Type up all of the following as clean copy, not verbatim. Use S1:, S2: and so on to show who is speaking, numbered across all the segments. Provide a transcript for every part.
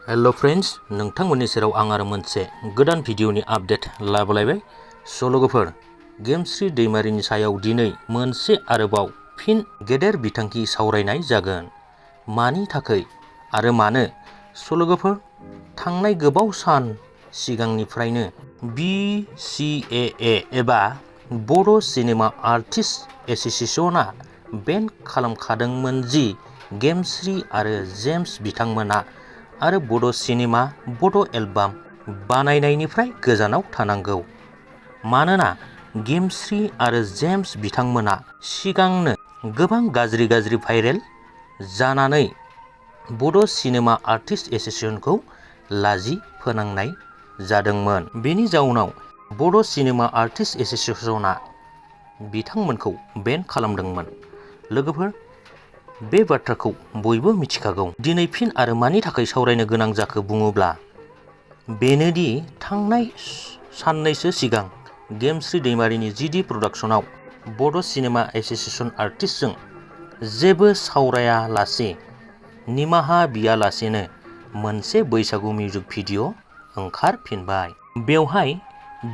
S1: Hello friends, नोंथांमोननि सेराव आं आरो मोनसे गोदान भिडिअनि आपडेट लाबोलायबाय। लोगोफोर, गेमस्रि दैमारिनि सायाव दिनै मोनसे आरोबाव फिन गेदेर बिथांखि सावरायनाय जागोन। मानि थाखाय आरो मानो? लोगोफोर, थांनाय गोबाव सान सिगांनिफ्रायनो b.c.a.a एबा बड' सिनेमा आर्टिस्ट एस'सिएशना बेन खालामखादोंमोन जि गेमस्रि आरो जेम्स बिथांमोना आरो बड' सिनेमा बड' एलबाम बानायनायनिफ्राय गोजानाव थानांगौ। मानोना गेमस्रि आरो जेम्स बिथांमोना सिगांनो गोबां गाज्रि भाइरेल जानानै बड' सिनेमा आर्टिस्ट एस'सिएशनखौ लाजि फोनांनाय जादोंमोन। बेनि जाउनाव बड' सिनेमा आर्टिस्ट एस'सिएशना बिथांमोनखौ बेन खालामदोंमोन। लोगोफोर, बे बाथ्राखौ बयबो मिथिखागौ। दिनै फिन आरो मानि थाखाय सावरायनो गोनां जाखो बुङोब्ला बेनोदि थांनाय साननैसो सिगां गेमस्रि दैमारिनि जिडि प्रडाक्शनाव बड' सिनेमा एस'सिएशन आर्टिस्टजों जेबो सावरायालासे निमाहा बियालासेनो मोनसे बैसागु मिउजिक भिडिअ ओंखारफिनबाय। बेवहाय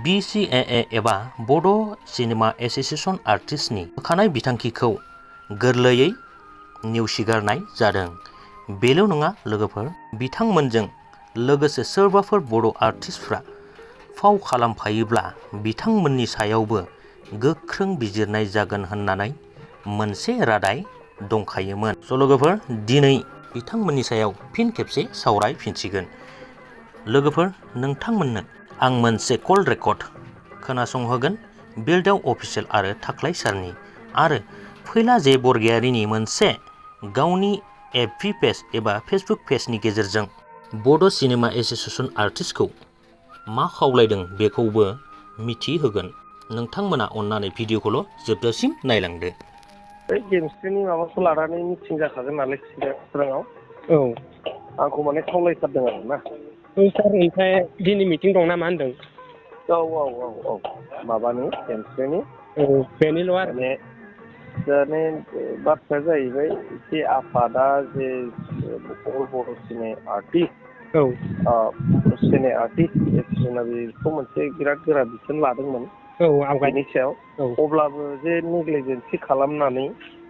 S1: b.c.a.a एबा बड' सिनेमा एस'सिएशन आर्टिस्टनि होखानाय बिथांखिखौ गोरलैयै नेवसिगारनाय जादों। बेल' नङा लोगोफोर, बिथांमोनजों लोगोसे सोरबाफोर बर' आर्टिस्टफ्रा फाव खालामफायोब्ला बिथांमोननि सायावबो गोख्रों बिजिरनाय जागोन होननानै मोनसे रादाय दंखायोमोन। लोगोफोर, दिनै बिथांमोननि सायाव फिन खेबसे सावरायफिनसिगोन। लोगोफोर, नोंथांमोननो आं मोनसे कल रेकर्ड खोनासंहोगोन बिल्डआव अफिसियेल आरो थाख्लाय सारनि आरो फैला जे बरगयारिनि मोनसे गावनि एफबि पेज एबा फेसबुक पेजनि गेजेरजों बड' सिनेमा एस'सिएशन आर्टिस्टखौ मा खावलायदों बेखौबो मिथिहोगोन। नोंथांमोना अन्नानै भिडिअखौल' जोबजासिम नायलांदो।
S2: गेमस्रिनि माबाखौ लानानै मिटिं जाखागोन नालाय चिराङाव।
S3: औ,
S2: आंखौ माने खावलायथारदों आरो ना।
S3: औ सार, ओमफ्राय दिनै मिटिं दं ना मा होनदों?
S2: औ माबानि गेमस्रिनि।
S3: औ, बेनिल' आरो
S2: माने बाथ्राया जाहैबाय एसे आफादा जे बड' सिने आर्टिस्ट एस'सिएशना बेखौ मोनसे बिराद गोरा बिथोन लादोंमोन बेनि सायाव। अब्लाबो जे नेग्लिजेन्सि खालामनानै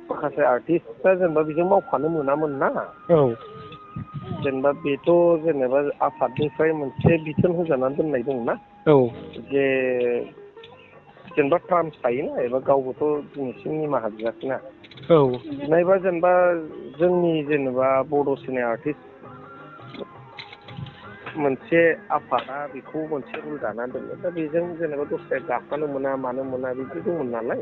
S2: माखासे आर्टिस्टफ्रा जेनेबा बेजों मावफानो मोनामोन ना। जेनेबा बेथ' जेनेबा आफादनिफ्राय मोनसे बिथोन होजानानै दोननाय दंना। जे जेनेबा टार्म्स थायोना, एबा गावबोथ' दिनैसिम निमाहा बियाखैना। नायबा जेनेबा जोंनि जेनेबा बड' सिने आर्टिस्ट मोनसे आफादा बेखौ मोनसे रुल दानानै दोनो। दा बेजों जेनेबा दस्राया गाफानो मोना मानो मोना बिदि दंमोन नालाय।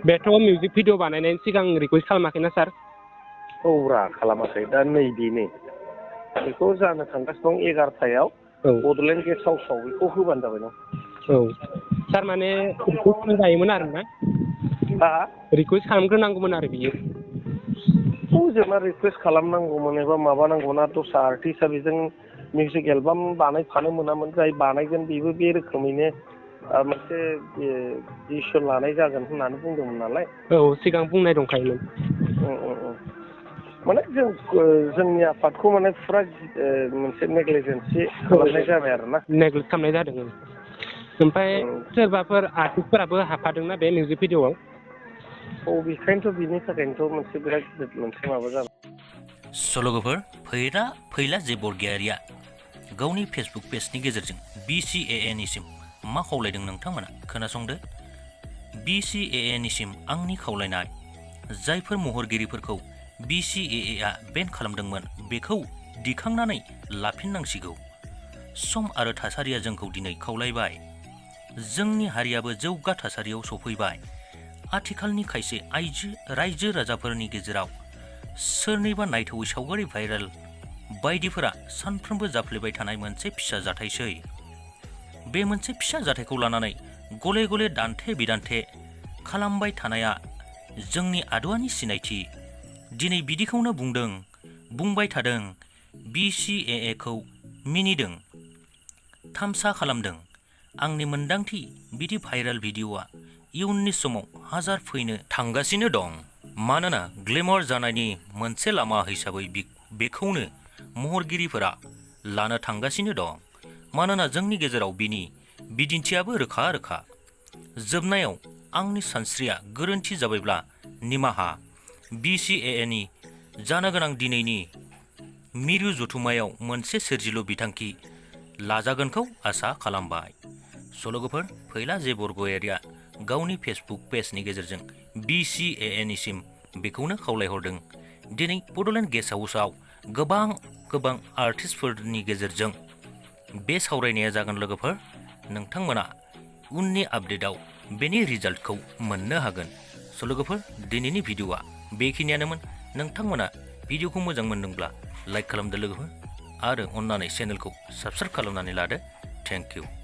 S3: बेथ' मिउजिक भिडिअ बानायनायनि सिगां रिकुवेस्ट खालामाखैना सार?
S2: औब्रा, खालामाखै। दा नै बेनो बेखौ जानो थांगासिनो दं 11थायाव बड'लेण्ड गेस्ट हाउसआव। बेखौ होबानो जाबाय नों।
S3: सार, माने रिकुवेस्ट खालामजायोमोन आरो ना? रिकुवेस्ट खालामग्रोनांगौमोन आरो बियो।
S2: जेनेबा रिकुवेस्ट खालामनांगौमोन एबा माबानांगौना, दस्रा आर्टिस्टआ बेजों मिउजिक एलबाम बानायफानो मोनामोन। जाय बानायगोन बेबो बे रोखोमैनो मोनसे डिसिसन लानाय जागोन होननानै बुंदोंमोन नालाय।
S3: सिगां बुंनाय दंखायोमोन।
S2: माने जोंनि आफादखौ माने फुरा मोनसे नेग्लिजेन्सि खालामनाय जाबाय आरो ना।
S3: नेग्लेक्ट खालामनाय जादों। ओमफ्राय सोरबाफोर आर्टिस्टफोराबो हाबफादोंना बे मिउजिक भिडिअआव?
S2: बेखायनोथ' बिनि थाखायनोथ' मोनसे बिराद गिदिर मोनसे माबा जाबाय।
S1: लोगोफोर, फैला जे बरगयारिया गावनि फेसबुक पेजनि गेजेरजों b.c.a.a निसिम मा खावलायदों नोंथांमोना खोनासंदो। b.c.a.a निसिम आंनि खावलायनाय, जायफोर महरगिरिफोरखौ b.c.a.a आ बेन खालामदोंमोन बेखौ दिखांनानै लाफिननांसिगौ। सम आरो थासारिया जोंखौ दिनै खावलायबाय। जोंनि हारियाबो जौगा थासारियाव सफैबाय। आथिखालनि खायसे रायजो राजाफोरनि गेजेराव सोरनिबा नायथावै सावगारि भाइरेल बायदिफोरा सानफ्रोमबो जाफ्लेबाय थानाय मोनसे फिसा जाथायसै। बे मोनसे फिसा जाथायखौ लानानै गले गले दान्थे बिदान्थे खालामबाय थानाया जोंनि आदुवानि सिनायथि। दिनै बिदिखौनो बुंबाय थादों। b.c.a.a खौ मिनिदों, थामसा खालामदों। आंनि मोन्दांथि बिदि भाइरेल भिडिअआ इयुननि समाव हाजार फैनो थांगासिनो दं। मानोना ग्लेमर जानायनि मोनसे लामा हिसाबै बेखौनो महरगिरिफोरा लानो थांगासिनो दं। मानोना जोंनि गेजेराव बिनि बिदिन्थियाबो रोखा रोखा। जोबनायाव आंनि सानस्रिया गोरोन्थि जाबायब्ला निमाहा। b.c.a.a नि जानो गोनां दिनैनि मिरु जथुमायाव मोनसे सोरजिलु बिथांखि लाजागोनखौ आसा खालामबाय। सल'गोफोर फैला जे बरगयारिया गावनि फेसबुक पेजनि गेजेरजों b.c.a.a निसिम बेखौनो खावलायहरदों। दिनै बड'लेण्ड गेस्ट हाउसआव गोबां आर्टिस्टफोरनि गेजेरजों बे सावरायनाया जागोन लोगोफोर। नोंथांमोना उननि आपडेटआव बेनि रिजाल्टखौ मोननो हागोन। सल'गोफोर दिनैनि भिडिअआ बेखिनियानोमोन। नोंथांमोना भिडिअखौ मोजां मोनदोंब्ला लाइक खालामदो लोगोफोर आरो अन्नानै चेनेलखौ साबस्क्राइब खालामनानै लादो। Thank you.